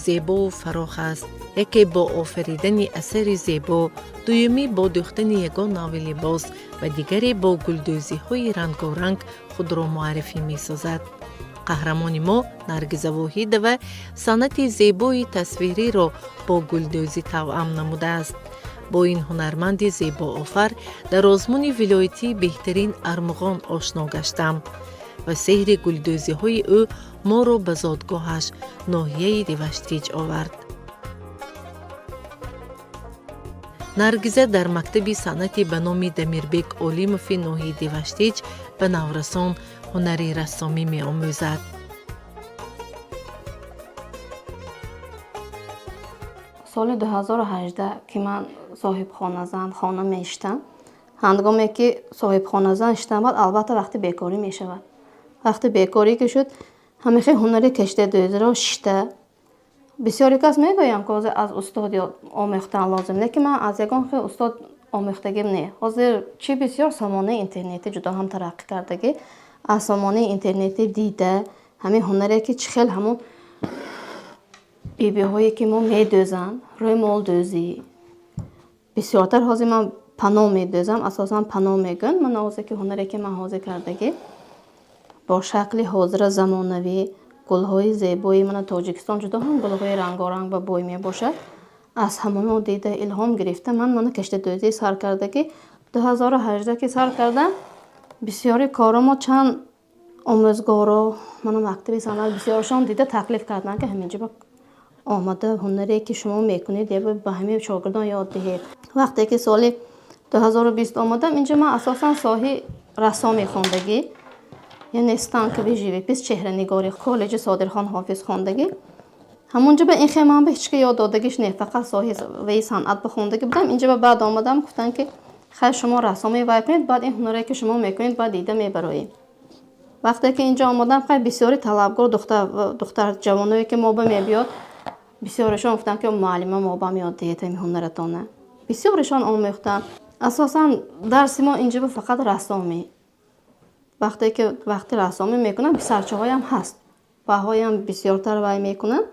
Зебову фарох аст. Яке бо офаридани асари зебо, дуюмӣ бо дӯхтани ягон навъи либос ва дигаре бо гулдӯзиҳои рангоранг худро муаррифӣ месозад. Қаҳрамони мо, Наргиза Воҳидова, санъати зебои тасвириро бо гулдӯзӣ тавъам намудааст. Бо ин ҳунарманди зебоофар дар озмуни вилоятии «Беҳтарин армуғон» ошно гаштам ва сеҳри гулдӯзиҳои ӯ моро ба зодгоҳаш, ноҳияи Деваштич, овард. Наргиза дар мактаби санъати ба номи Дамирбек Олимови ноҳияи Деваштич ба наврасон ҳунари рассомӣ меомӯзад. Соли 2018, ки ман соҳибхоназан хона мешитам, ҳангоме ки соҳибхоназан шитам, баъд албатта вақти бекорӣ мешавад. Вақти бекорӣ ки шуд, ҳамихел ҳунари кашидадӯзиро шишта. Бисёре кас мегӯям, ки ҳозир аз устод омӯхтан лозим, лекин ман аз ягон хел устод омӯхтагим не. Ҳозир чӣ бисёр сомонаи интернетӣ ҷудо ҳам тараққӣ кардагӣ, аз сомонаи интернетӣ дида, ҳамин ҳунаре, ки чӣ хел ҳамун бибиҳое, ки мо медӯзанд, рӯмолдӯзӣ бисёртар. Ҳозир ман панно медӯзам, асосан панно мегӯянд. Ман ҳозир ки ҳунаре, ки ман ҳозир кардагӣ, бо шакли ҳозира замонавӣ, гулҳои зебои мана Тоҷикистон ҷудо ҳам гулҳои рангоранг ба бой мебошад, аз ҳамоно дида, илҳом гирифта, ман мана кашидадӯзӣ сар кардагӣ. 2018 ки сар кардам, бисёри корро мо чанд омӯзгоро, мана мактаби санъат, бисёрашон дида, таклиф карданд, ки ҳаминҷо омада, ҳунаре, ки шумо мекунед, ба ҳамин шогирдон ёд диҳед. Вақте ки соли 2020 омадам инҷо, ман асосан соҳаи рассомӣ хондагӣ, яъне станковый живопись, чеҳранигорӣ, коллеҷи Содирхон Ҳофиз хондагӣ. Ҳамонҷо ба ин хел ман ба ҳеч ки ёд додагиш не, фақат соҳаи санъат ба хондагӣ будам. Инҷо ба баъд омадам, гуфтанд, ки хайр, шумо рассомӣ вай кунед, баъд ин ҳунаре, ки шумо мекунед, баъд дида мебароем. Вақте ки инҷо омадам, хайр, бисёри талабгор духтар ҷавоное, ки мо ба мебиёд, бисёрашон гуфтанд, ки муаллима, мо бам ёд диҳед ҳамин ҳунаратона. Бисёрашон омӯхтанд. Асосан дарси мо инҷо фақат рассомӣ. Вақте ки вақти рассомӣ мекунанд, писарчаҳоям ҳаст, ваҳоям бисёртар вай мекунанд,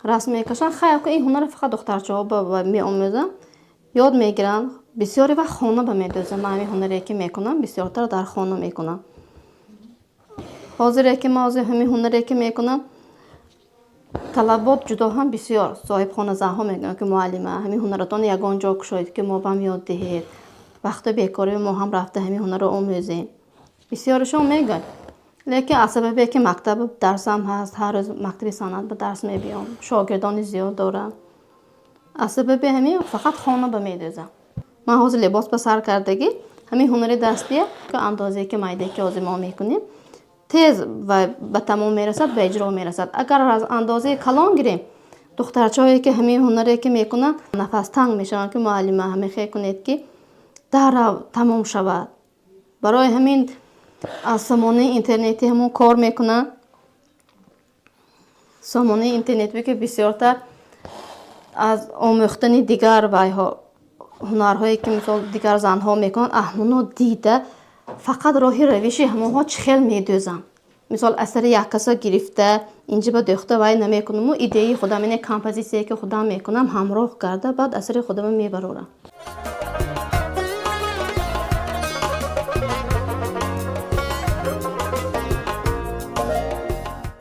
расм мекашанд. Хайр, ин ҳунарро фақат духтарчаҳо меомӯзанд, ёд мегиранд. Бисёре вақт хона ба медӯзам. Ман ҳамин ҳунаре, ки мекунам, бисёртар дар хона мекунам. Ҳозире ки ман ҳозир ҳамин ҳунаре, ки мекунам, талабот ҷудо ҳам бисёр. Соҳибхоназанҳо мегӯянд, ки муаллима, ҳамин ҳунаратонро ягон ҷо кушоед, ки мо бам ёд диҳед, вақти бекорӣ мо ҳам рафта ҳамин ҳунарро омӯзем. Бисёрашон мегӯянд, лекин аз сабабе ки мактаб дарсам ҳаст, ҳар рӯз мактаби санъат ба дарс мебиём, шогирдони зиёд дорам, аз сабаби ҳамин фақат хона ба медӯзам. Ман ҳозир либос ба сар кардагӣ, ҳамин ҳунари дастия, андозае, ки майдае, ки ҳозир мо мекунем, тез ба тамом мерасад, ба иҷро мерасад. Агар аз андозаи калон гирем, духтарчаҳое, ки ҳамин ҳунаре, ки мекунанд, нафастанг мешаванд, ки муаллима, ҳамин кунед, ки даррав тамом шавад. Барои ҳамин аз сомонаи интернетӣ ҳамон кор мекунанд. Сомонаи интернетӣ, ки бисёртар аз омӯхтани дигар вайҳо, ҳунарҳое, ки мисол дигар занҳо мекунанд, аҳмоно дида, фақат роҳи равиши ҳамонҳо чӣ хел медӯзанд. Мисол, асари як касо гирифта, инҷа ба дӯхта вай намекунаму, идеяи худам, яъне композитсие, ки худам мекунам, ҳамроҳ карда, баъд асари худамро мебарорам.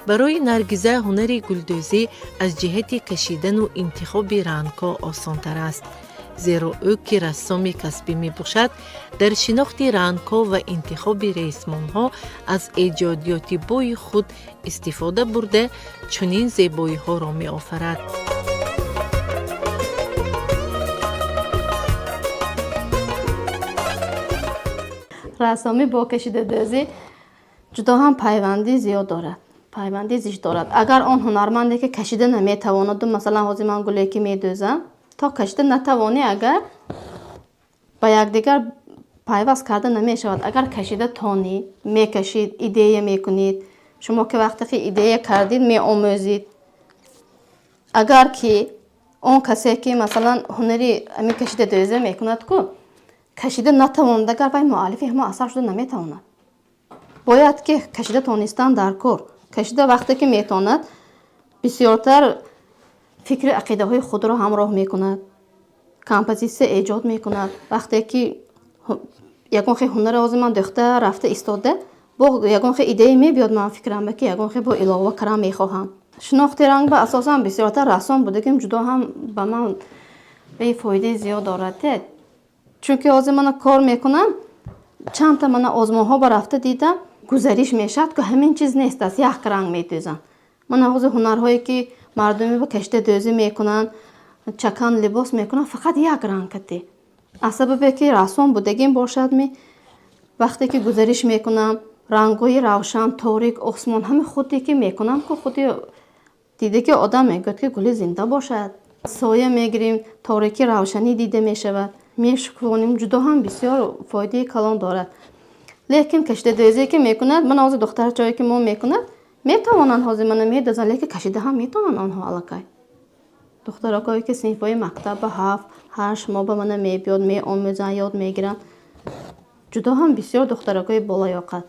Барои Наргиза ҳунари гулдӯзӣ аз ҷиҳати кашидану интихоби рангҳо осонтар аст, зеро ӯ, ки рассоми касбӣ мебошад, дар шинохти рангҳо ва интихоби ресмонҳо аз эҷодиёти бои худ истифода бурда, чунин зебоиҳоро меофарад. Рассомӣ бо кашидадӯзӣ ҷудо ҳам пайвандӣ зиёд дорад, пайвандӣ зич дорад. Агар он ҳунарманде, ки кашида наметавонаду, масалан, ҳозир ман гуле, ки медӯзам, то кашида натавонӣ, агар ба якдигар пайваст карда намешавад. Агар кашида тонӣ, мекашид, идея мекунед. Шумо ки вақте ки идея кардид, меомӯзид. Агар ки он касе, ки масалан ҳунари ҳамин кашидадӯза мекунад ку, кашида натавонад, агар вай муаллифи ҳамон асар шуда наметавонад. Бояд ки кашида тонистан дар кор. Кашида вақте ки метавонад, бисёртар. Фикри ақидаҳои худро ҳамроҳ мекунад, композитсия эҷод мекунад. Вақте ки ягон хел ҳунарро ҳозир ман дӯхта рафта истода, бо ягон хел идея мебиёд ман фикрам, ки ягон хел бо илова карам мехоҳам. Шинохти ранг ба асосан бисёртар расом будагим ҷудо ҳам ба ман бефоидаи зиёд дорад. Чунки ҳозир мана кор мекунам, чандта мана озмонҳо ба рафта дидам, гузариш мешавад, ки ҳамин чиз нест аст, як ранг медӯзанд. Мана ҳозир ҳунарҳое ки мардуми ба кашида дӯзӣ мекунанд, чакан либос мекунанд, фақат як ранг кати. Аз сабабе ки расом будагим бошад, ми вақте ки гузариш мекунам, рангҳои равшан, торик, осмон, ҳама худе ки мекунам, ку худи дида ки одам мегӯяд, ки гули зинда бошад. Соя мегирем, торикӣ равшанӣ дида мешавад. Мешукронем, ҷудо ҳам бисёр фоидаи калон дорад. Лекин кашидадӯзие ки мекунад, ман ҳозир духтарчае ки мо мекунад, метавонанд ҳозир мана медӯзанд, лекин кашида ҳам метавонанд онҳо аллакай. Духтаракое ки синфҳои мактаб ба 7-8 моҳ ба мана мебиёд, меомӯзанд, ёд мегиранд. Ҷудо ҳам бисёр духтаракои болаёқат.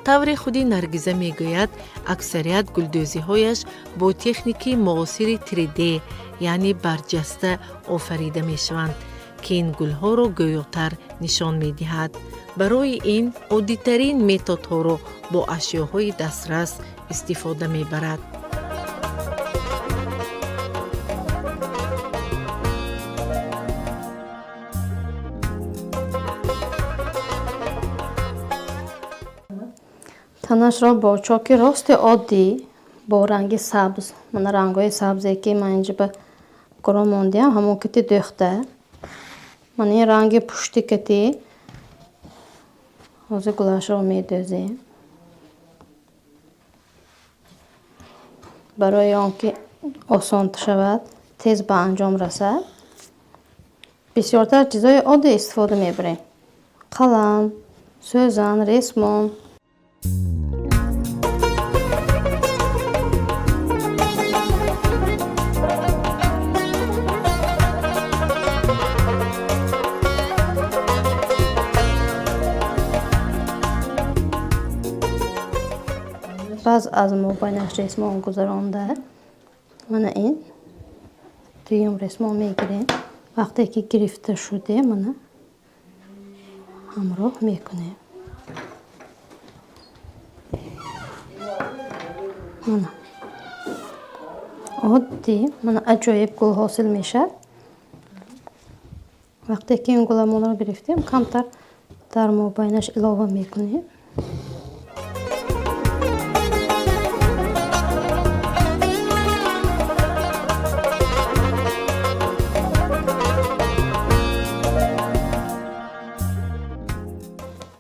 Тавре худи Наргиза мегӯяд, аксарият гулдӯзиҳояш бо техникаи муосири 3D, яъне барҷаста офарида мешаванд, ки ин гулҳоро гӯётар нишон медиҳад. Барои ин оддитарин методҳоро бо ашёҳои дастрас истифода мебарад. Танашро бо чоки рости оддӣ бо ранги сабз, мана рангҳои сабзе ки ман инҷа ба гуро мондиам, ҳамон кити дӯхта. Мана ин ранги пушти кити ҳозир гулашро медӯзем. Барои он ки осон шавад, тез ба анҷом расад, бисёртар чизҳои оддӣ истифода мебарем. Қалам, сӯзан, ресмон. Баъз аз мобайнаш ресмон гузаронда, мана ин дуюм ресмон мегирем. Вақте ки гирифта шудем, мана ҳамроҳ мекунем. Мана оддӣ, мана аҷоиб гул ҳосил мешавад. Вақте ки ин гуламонро гирифтем, камтар дар мобайнаш илова мекунем.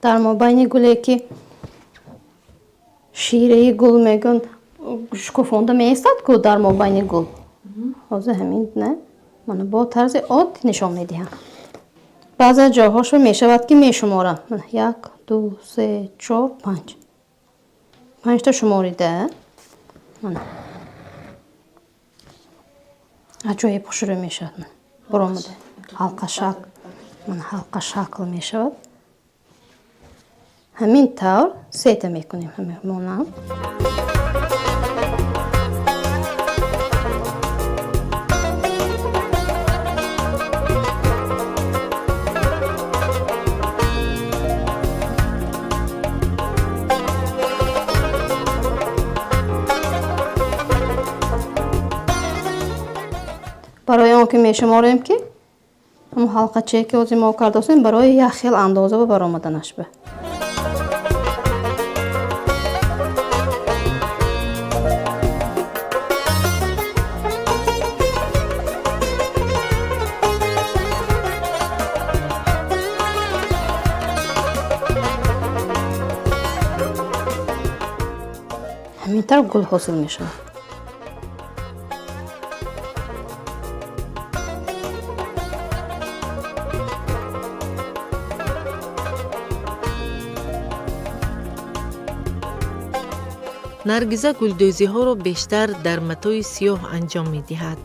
Дар мобайни гуле ки шираи гул мегӯянд, шукуфонда меистад ку дар мобайни гул. Ҳозир ҳамин не, мана бо тарзи оддӣ нишон медиҳам. Баъзе ҷойҳошо мешавад ки мешуморам. 1, 2, 3, 4, 5. 5та шуморида. Мана. Аҷоиб хушрӯ мешавад. Буромада. Ҳалқа шакл. Мана ҳалқа шакл мешавад. Ҳамин тавр сета мекунем ҳамонам. Барои он ки мешуморем ки ҳамон ҳалқачае ки ҳозир мо кардастем барои як хел андоза ба баромаданаш ба. Аҷоибтар гул ҳосил мешавад. Наргиза гулдӯзиҳоро бештар дар матои сиёҳ анҷом медиҳад.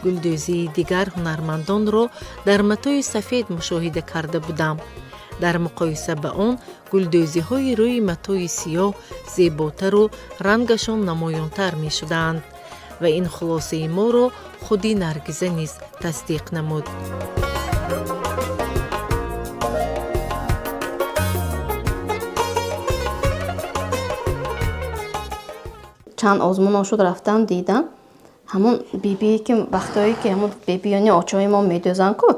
Гулдӯзии дигар ҳунармандонро дар матои сафед мушоҳида карда будам. Дар муқоиса ба он гулдӯзиҳои рӯи матои сиёҳ зеботару рангашон намоёнтар мешуданд ва ин хулосаи моро худи Наргиза низ тасдиқ намуд. Чанд озмунҳо шуд, рафтам, дидам, ҳамон бибие ки вақтое ки ҳамон бибиёни очаҳои мо медӯзанд ку,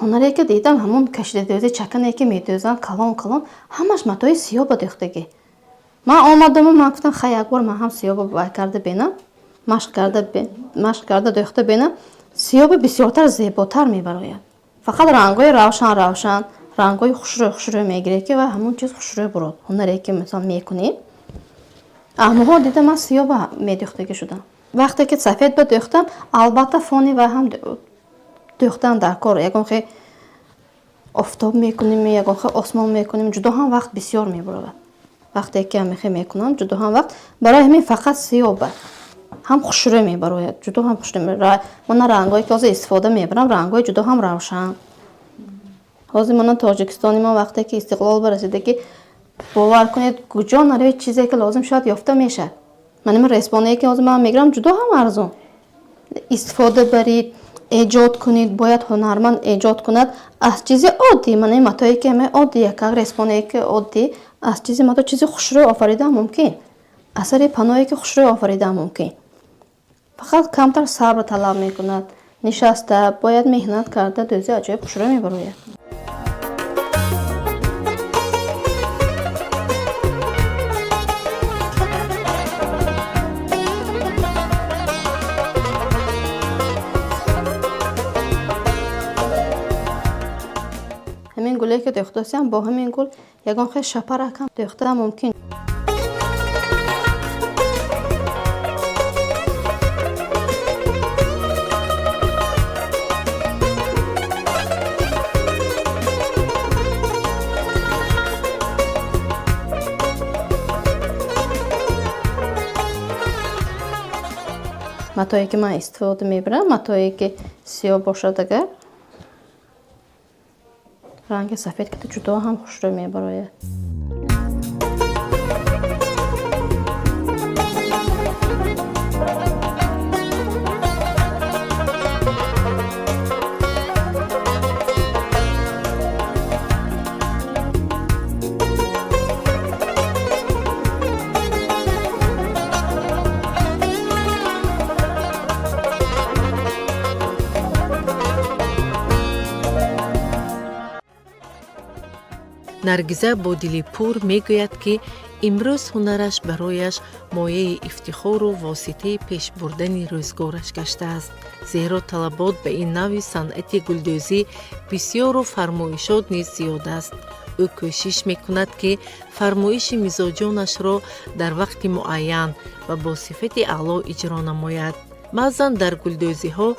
ҳунаре ки дидам, ҳамон кашидадӯзи чакане ки медӯзанд, калон калон, ҳамаш матои сиёҳ ба дӯхтагӣ. Ман омадаму ман гуфтам, хай, як бор ман ҳам сиёҳба вай карда бинам, машқ карда дӯхта бинам. Сиёҳба бисёртар зеботар мебарояд. Фақат рангҳои равшан равшан, рангҳои хушрӯ хушрӯ мегиред, ки ва ҳамон чиз хушрӯ бурод. Ҳунаре ки мисол мекунӣ, аҳмоҳо дида, ман сиёҳба медӯхтагӣ шудам. Вақте ки сафед ба дӯхтам, албатта, фони вай ҳам дӯхтан дар кор, ягон хе офтоб мекунем, ягон хе осмон мекунем, ҷудо ҳам вақт бисёр мебарояд. Вақте ки ҳамихе мекунам, ҷудо ҳам вақт барои ҳамин фақат сиёҳба ҳам хушрӯ мебарояд, ҷудо ҳам хушрӯ. Мана рангҳое ки ҳозир истифода мебарам, рангҳои ҷудо ҳам равшан. Ҳозир мана Тоҷикистони мо вақте ки истиқлол барасида, ки бовар кунед, куҷо наравед, чизе ки лозим шояд, ёфта мешавад. Ман ин ресмонае ки ҳозир ман мегирам, ҷудо ҳам арзон. Истифода баред, эҷод кунед. Бояд ҳунарманд эҷод кунад аз чизи оддӣ. Мана ин матое ки ҳамаи оддӣ, якак ресмонае ки оддӣ, аз чизи мато чизи хушрӯ офаридан мумкин, асари паное ки хушрӯ офаридан мумкин. Фақат камтар сабр талаб мекунад, нишаста бояд меҳнат карда дӯзи, аҷоиб хушрӯ мебарояд. Ҳамин гуле ки дӯхтасиам, бо ҳамин гул ягон хел шапаракам дӯхта мумкин. Матое ки ман истифода мебарам, матое ки сиёҳ бошад, агар ранги сафед ки ҷудо ҳам хушрӯ мебарояд. Наргиза бо дили пур мегӯяд, ки имрӯз ҳунараш барояш мояи ифтихору воситаи пешбурдани рӯзгораш гаштааст, зеро талабот ба ин навъи санъати гулдӯзӣ бисёру фармоишот низ зиёд аст. Ӯ кӯшиш мекунад, ки фармоиши мизоҷонашро дар вақти муайян ва бо сифати аъло иҷро намояд. Баъзан дар гулдӯзиҳо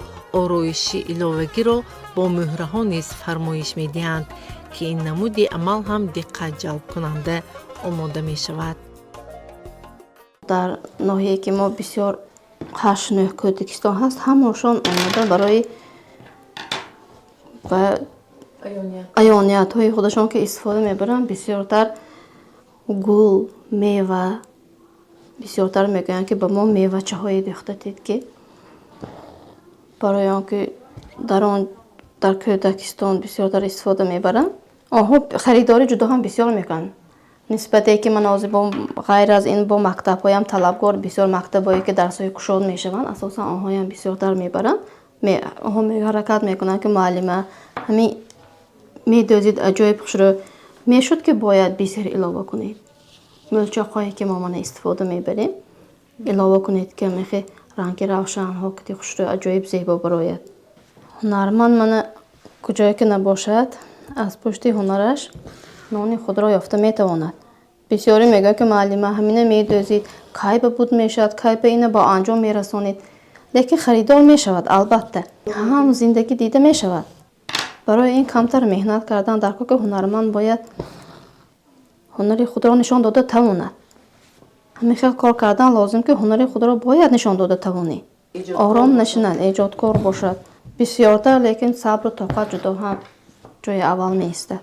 ороиши иловагиро бо мӯҳраҳо низ фармоиш медиҳанд, ки ин намуди амал ҳам диққатҷалбкунанда омода мешавад. Дар ноҳияе ки мо бисёр ҳашт нӯҳ кӯдакистон ҳаст, ҳамашон омода барои ба аёниятҳои худашон ки истифода мебаранд, бисёртар гул, мева бисёртар мегӯянд, ки ба мо мевачаҳое дӯхта дид, ки барои он ки дар он дар кӯдакистон бисёртар истифода мебаранд. Онҳо харидорӣ ҷудо ҳам бисёр мекунанд, нисбате ки ман ҳозир бо ғайр аз ин бо мактабҳоям талабгор бисёр, мактабҳое ки дарсҳои кушод мешаванд, асосан онҳоям бисёртар мебаранд. Онҳо ҳаракат мекунанд, ки муаллима, ҳамин медӯзид, аҷоиб хушрӯ мешуд, ки бояд бисер илова кунед, мӯлчоқҳое ки мо мана истифода мебарем, илова кунед, ки мехе ранги равшанҳо ки хушрӯ, аҷоиб зебо барояд. Ҳунарманд мана куҷое ки набошад, аз пушти ҳунараш нони худро ёфта метавонад. Бисёре мегӯяд, ки муаллима, ҳамина медӯзид, кай ба буд мешавад, кай ба ина ба анҷом мерасонед. Лекин харидор мешавад, албатта. Ҳам зиндагӣ дида мешавад. Барои ин камтар меҳнат кардан дар кор, ки ҳунарманд бояд ҳунари худро нишон дода тавонад. Ҳамин хел кор кардан лозим, ки ҳунари худро бояд нишон дода тавонӣ. Ором нашинад, эҷодкор бошад. Бисёртар, лекин сабру тоқат ҷудо ҳам ҷои аввал меистад.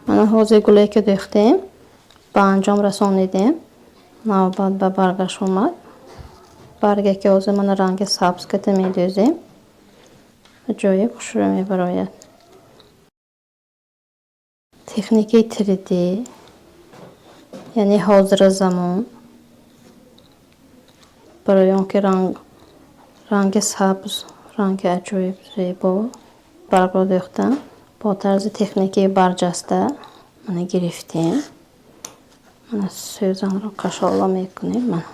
Мана ҳозир гуле ки дӯхтем, ба анҷом расонидем. Навбат ба баргаш омад. Барге ки ҳозир мана ранги сабз ката медӯзем, ҷои хушрӯ мебарояд. Техникаи 3D, яъне ҳозира замон, барои он ки ранги сабз, ранги аҷоиб зебо баргро дӯхтам бо тарзи техникаи барҷаста. Мана гирифтем, мана сӯзанро қашола мекунем. Мана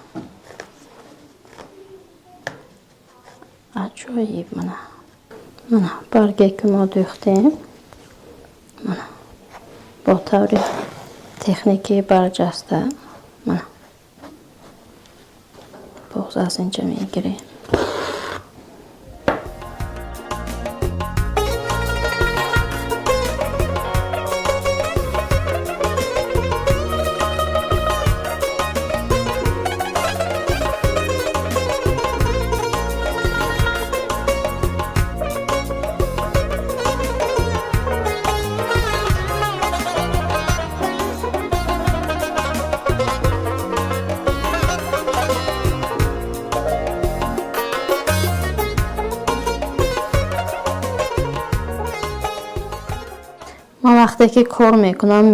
аҷоиб, мана мана барге ки мо дӯхтем, мана бо таври техникаи барҷаста. Мана боз аз инҷа мегирем. Ман вақте ки кор мекунам,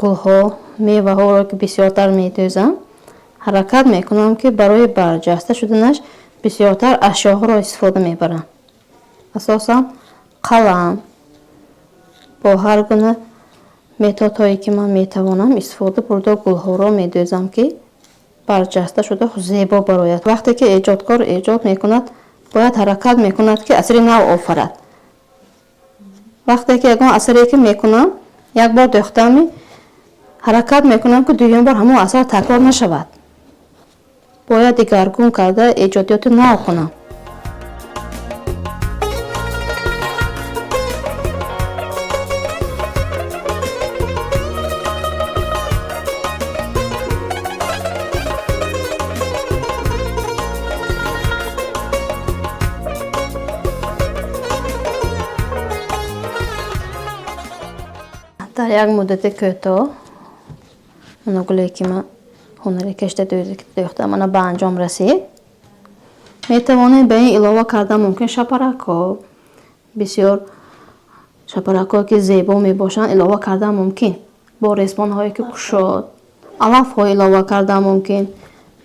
гулҳо, меваҳоро ки бисёртар медӯзам, ҳаракат мекунам, ки барои барҷаста шуданаш бисёртар ашёҳоро истифода мебарам. Асосан қалам, бо ҳар гуна методҳое ки ман метавонам истифода бурда гулҳоро медӯзам, ки барҷаста шуда зебо барояд. Вақте ки эҷодкор эҷод мекунад, бояд ҳаракат мекунад, ки асари нав офарад. Вақте ки ягон асаре ки мекунам, як бор дӯхтами, ҳаракат мекунам, ки дуюм бор ҳамон асар такрор нашавад. Бояд дигаргун карда эҷодиёти нав кунам. Дар як муддати кӯтоҳ мана гуле ки ман ҳунари кашта дӯхтам, мана ба анҷом расид. Метавонем ба ин илова кардан мумкин шапаракҳо, бисёр шапаракҳое ки зебо мебошанд илова кардан мумкин, бо ресмонҳое ки кушод, алафҳо илова кардан мумкин,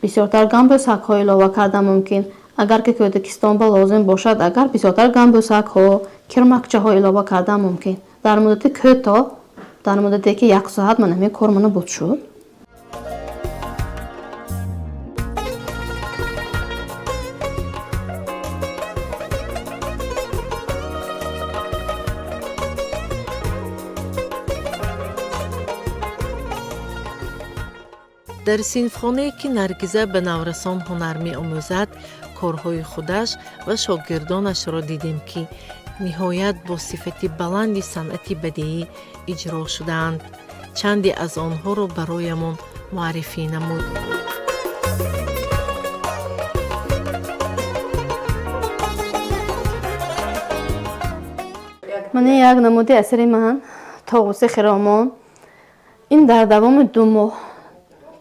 бисёртар гамбӯсакҳо илова кардан мумкин. Агар ки кӯдакистон ба лозим бошад, агар бисёртар гамбӯсакҳо, кирмакчаҳо илова кардан мумкин. Дар муддати кӯтоҳ, дар муддате ки як соат ман ҳамин кор мана буд шуд. Дар синфхонае ки Наргиза ба наврасон ҳунар меомӯзад, корҳои худаш ва шогирдонашро дидем, ки ниҳоят бо сифати баланди санъати бадеӣ иҷро шудаанд. Чанде аз онҳоро бароямон муаррифӣ намуд. Ман як намуди асари ман тоғуси хиромон. Ин дар давоми 2 моҳ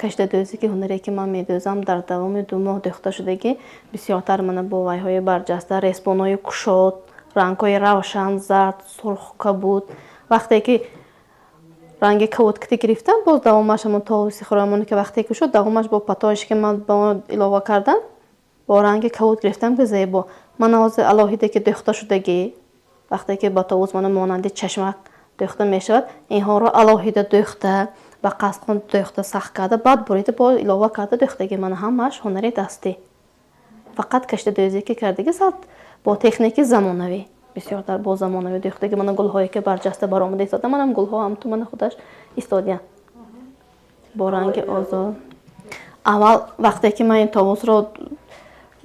кашдадӯзӣ ки ҳунаре ки ман медӯзам, дар давоми 2 моҳ дӯхта шудагӣ, бисёртар мана бо вайҳои барҷаста, ресмонҳои кушод, рангҳои равшан, зард, сурх, кабуд. Вақте ки ранги кабуд кити гирифтам, боз давомаш ҳамон тоғуси хиромоне ки вақте ки шуд, давомаш бо патоише ки ман ба он илова кардам, бо ранги кабуд гирифтам, ки зебо. Ман ҳозир алоҳида ки дӯхта шудагӣ, Вақте ки ба товус мана монанди чашмак дӯхта мешавад, инҳоро алоҳида дӯхта, ба қасқон дӯхта сахт карда, баъд бурида бо илова карда дӯхтагӣ. Мана ҳамааш ҳунари дастӣ. Фақат кашидадӯзие ки кардагӣ сад бо техники замонавӣ. Бисёртар бо замонавӣ дӯхтагӣ. Мана гулҳое ки барҷаста баромада истода, манам гулҳо ҳам ту мана худаш истодиян. Бо ранги озод. Аввал вақте ки ман ин товусро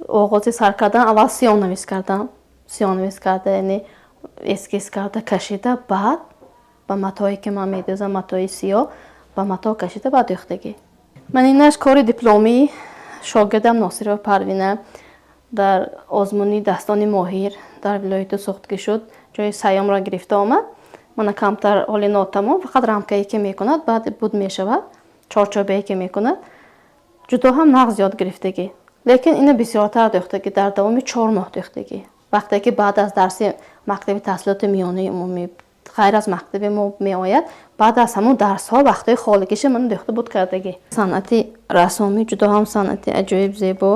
оғози сар кардам, аввал сиёҳнавис кардам. Сиёҳнавис карда, яъне эскиз карда, кашида, баъд ба матое ки ман медӯзам, матои сиёҳ, ба мато кашида, баъд дӯхтагӣ. Ман инаш кори дипломии шогирдам Носирова Парвина дар озмуни дастони моҳир дар вилояти Суғд ки шуд, ҷои сеюмро гирифта омад. Мана камтар ҳоли нотамом, фақат рамкае ки мекунад, баъд буд мешавад, чорчӯбае ки мекунад, ҷудо ҳам нағз ёд гирифтагӣ. Лекин ина бисёртар дӯхтагӣ, дар давоми 4 моҳ дӯхтагӣ. Вақте ки баъд аз дарси мактаби таҳсилоти миёнаи умумӣ ғайр аз мактаби мо меояд, баъд аз ҳамон дарсҳо вақтҳои холигиша мана дӯхта буд кардагӣ. Санъати рассомӣ ҷудо ҳам санъати аҷоиб зебо.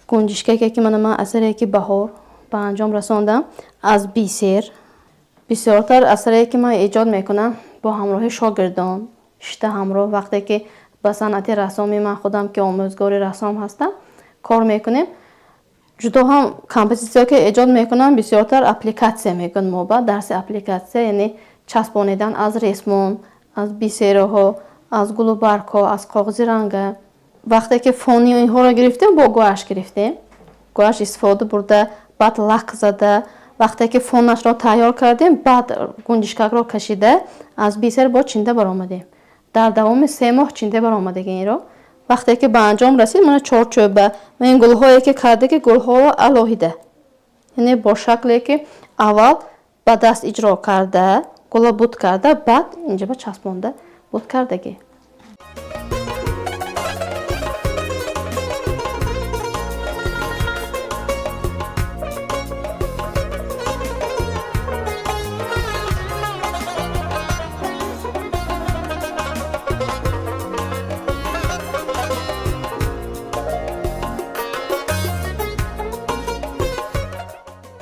Гунҷишкаке ки мана ман асаре ки баҳор ба анҷом расондам аз бисер. Бисёртар асаре ки ман эҷод мекунам бо ҳамроҳи шогирдон, шишта ҳамроҳ, вақте ки ба санъати рассомӣ ман худам ки омӯзгори рассом ҳастам кор мекунем. Ҷудо ҳам композитсия ки эҷод мекунам, бисёртар аппликатсия мекунам мо ба дарси аппликатсия, яъне часпонидан аз ресмон, аз бисераҳо, аз гулу баргҳо, аз коғази ранга. Вақте ки фони инҳоро гирифтем, бо гуаш гирифтем. Гуаш истифода бурда, баъд лак зада, вақте ки фонашро тайёр кардем, баъд гунҷишкакро кашида, аз бисер бо чинда баромадем. Дар давоми 3 моҳ чинда баромадаги инро. Вақте ки ба анҷом расид, мана чорчӯба ва ин гулҳое ки кардаги, гулҳоро алоҳида, яъне бо шакле ки аввал ба даст иҷро карда, гула буд карда, баъд инҷа ба часпонда буд кардагӣ.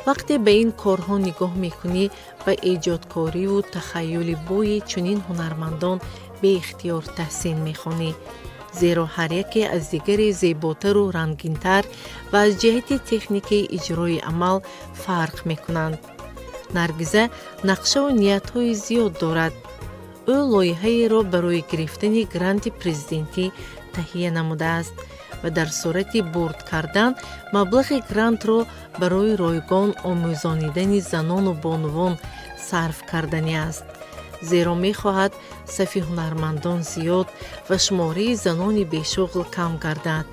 Вақте ба ин корҳо нигоҳ мекунӣ, ба эҷодкориву тахайюли бӯи чунин ҳунармандон беихтиёр таҳсин мехонӣ, зеро ҳар яке аз дигаре зеботару рангинтар ва аз ҷиҳати техникаи иҷрои амал фарқ мекунанд. Наргиза нақшаву ниятҳои зиёд дорад. Ӯ лоиҳаеро барои гирифтани гранти президентӣ таҳия намудааст ва дар сурати бурд кардан маблағи грантро барои ройгон омӯзонидани занону бонувон сарф карданӣ аст, зеро мехоҳад сафи ҳунармандон зиёд ва шумораи занони бешуғл кам гардад.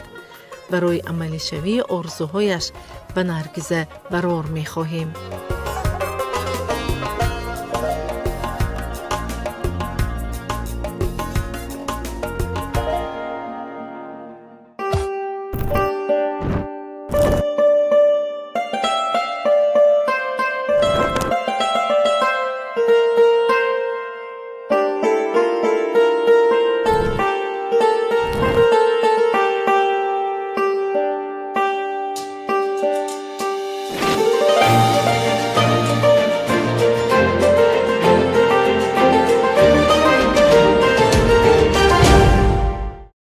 Барои амалишавии орзуҳояш ба Наргиза барор мехоҳем.